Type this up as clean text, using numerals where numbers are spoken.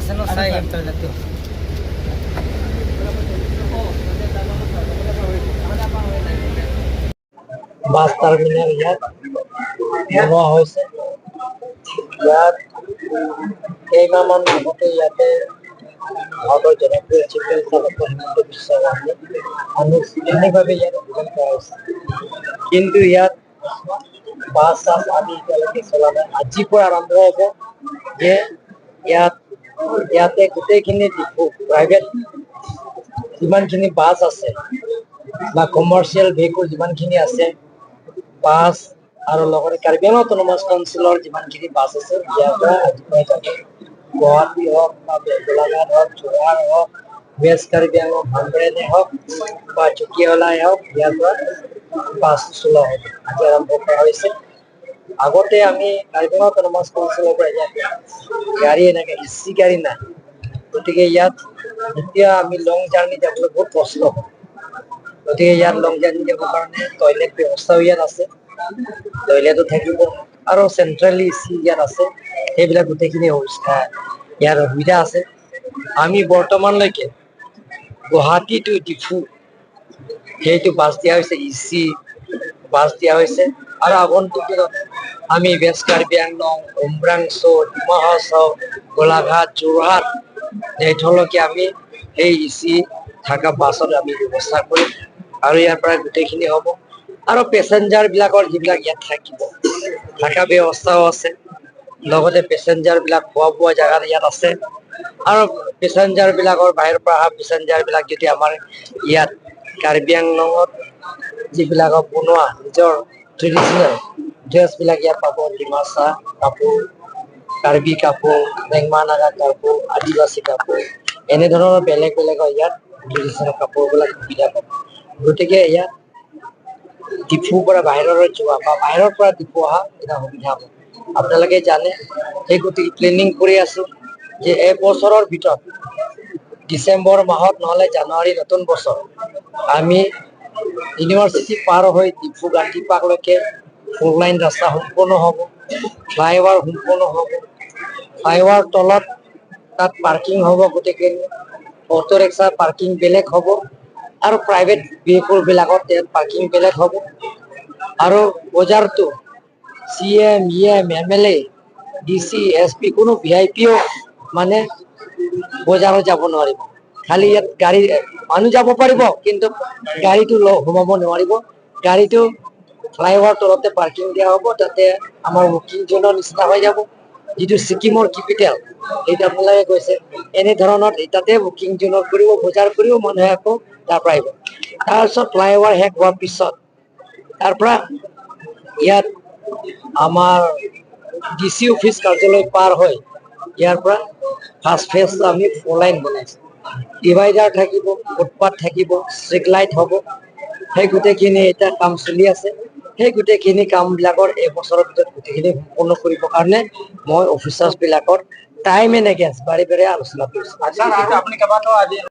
আছে ন, চাই আহিম টয়লেটটো। বাছ টাৰ্মিনেল ইয়াত বনোৱা হৈছে। ইয়াত কেইমাহমান আগতে ইয়াতে ভাৰতৰ জনপ্ৰিয় chief minister doctor Himanta Biswa শৰ্মাই আনুষ্ঠানিকভাৱে ইয়াত উদ্বোধন কৰা হৈছে। কিন্তু ইয়াত বাছ চাছ আদি এতিয়ালৈকে চলা নাই। আজিৰ পৰা আৰম্ভ হ'ব যে ইয়াতে গোটেইখিনি ডিপু, প্ৰাইভেট যিমানখিনি বাছ আছে বা কমাৰ্চিয়েল ভেহিকুল যিমানখিনি আছে, বাছ আৰু লগতে কাৰ্বি আংলং অট'নমাছ কাউন্সিলৰ যিমানখিনি বাছ আছে, ইয়াৰ পৰা আজিৰ পৰা যাব। গুৱাহাটী হওক বা গোলাঘাট হওক, যোৰহাট হওক, ৱেষ্ট কাৰ্বি আংলং হামৰেণে হওক বা ঢেকীয়াজুলাই হওক, ইয়াৰ পৰা বাছ চলোৱা হ'ব। আজি আৰম্ভ কৰা হৈছে। আগতে আমি কাৰ্বি আংলং অট'নমাছ কাউন্সিলৰ পৰা ইয়াত গাড়ী, এনেকে এচি গাড়ী নাই। গতিকে ইয়াত যেতিয়া আমি লং জাৰ্ণি যাবলৈ বহুত কষ্ট হয়। গতিকে ইয়াত লং জাৰ্ণি যাবৰ কাৰণে টয়লেট ব্যৱস্থাও ইয়াত আছে, টয়লেটো থাকিব আৰু চেন্ট্ৰেলি এচি ইয়াত আছে। সেইবিলাক গোটেইখিনি ইয়াৰ সুবিধা আছে। আমি বৰ্তমানলৈকে গুৱাহাটী টু ডিফু সেইটো বাছ দিয়া হৈছে, এচি বাছ দিয়া হৈছে। আৰু আগন্তুক দিনত আমি ৱেষ্ট কাৰ্বি আংলং, উমৰাংচু, ডিমা হাছাও, গোলাঘাট, যোৰহাট এইঠলৈকে আমি সেই এচি থকা বাছত আমি ব্যৱস্থা কৰিম আৰু ইয়াৰ পৰা গোটেইখিনি হ'ব। আৰু পেচেঞ্জাৰ বিলাকৰ যিবিলাক ইয়াত থাকিব, থকা ব্যৱস্থাও আছে। লগতে পেচেঞ্জাৰ বিলাক খোৱা বোৱা জেগা ইয়াত আছে। আৰু পেচেঞ্জাৰ বিলাকৰ, বাহিৰৰ পৰা অহা পেচেঞ্জাৰ বিলাক যদি আমাৰ ইয়াত কাৰ্বি আংলঙত যিবিলাকক বনোৱা নিজৰ ট্ৰেডিশ্যনেল ড্ৰেছ বিলাক ইয়াত পাব। ডিমাচা কাপোৰ, কাৰ্বি কাপোৰ, ৰেংমা নাগা কাপোৰ, আদিবাসী কাপোৰ, এনেধৰণৰ বেলেগ বেলেগৰ ইয়াত ট্ৰেডিশ্যনেল কাপোৰবিলাক সুবিধা পাব। গতিকে ইয়াত ডিফুৰ পৰা বাহিৰলৈ যোৱা বা বাহিৰৰ পৰা ডিফু অহা এটা সুবিধা হ'ব। আপোনালোকে জানে, সেই গতিকে প্লেনিং কৰি আছো যে এই বছৰৰ ভিতৰত ডিচেম্বৰ মাহত নহ'লে জানুৱাৰী নতুন বছৰ আমি ইউনিভাৰ্চিটি পাৰ হৈ ডিফু গান্ধী পাৰ্কলৈকে ফ'ৰ লাইন ৰাস্তা সম্পূৰ্ণ হ'ব, ফ্লাইঅভাৰ সম্পূৰ্ণ হ'ব। ফ্লাইঅভাৰ তলত তাত পাৰ্কিং হ'ব গোটেইখিনি। অটো ৰিক্সা পাৰ্কিং বেলেগ হ'ব আৰু প্ৰাইভেট ভেহিকুল বিলাকত পাৰ্কিং বেলেগ হ'ব। আৰু বজাৰটো CM, EM, MLA, DC, SP, কোনো ভিআইপিও মানে বজাৰত যাব নোৱাৰিব। খালি ইয়াত গাড়ী, মানুহ যাব পাৰিব, কিন্তু গাড়ীটো সোমাব নোৱাৰিব। গাড়ীটো ফ্লাইঅভাৰ তলতে পাৰ্কিং দিয়া হ'ব। তাতে আমাৰ ৱকিং জোনৰ নিচিনা হৈ যাব। যিটো ছিকিমৰ কেপিটেল, সেইটো আপোনালোকে কৈছে, এনেধৰণৰ তাতে ৱকিং জোনত কৰিব, বজাৰ কৰিব মানুহে, আকৌ তাৰ পৰা আহিব। তাৰপিছত ফ্লাইঅভাৰ শেষ হোৱাৰ পিছত তাৰ পৰা ইয়াত আমাৰ ডিচি অফিচ কাৰ্যালয় পাৰ হৈ ইয়াৰ পৰা ফাৰ্ষ্ট ফেজ আমি ফ'ৰ লাইন বনাইছো। ডিভাইডাৰ থাকিব, ফুটপাথ থাকিব, ষ্ট্ৰীট লাইট হ'ব। সেই গোটেইখিনি এতিয়া কাম চলি আছে। সেই গোটেইখিনি কামবিলাকৰ এইবছৰৰ ভিতৰত গোটেইখিনি সম্পূৰ্ণ কৰিবৰ কাৰণে মই অফিচাৰ্ছ বিলাকৰ টাইম এণ্ড এগেইন বাৰে বাৰে আলোচনা কৰিছো। আপুনি কেইবাটাও আজি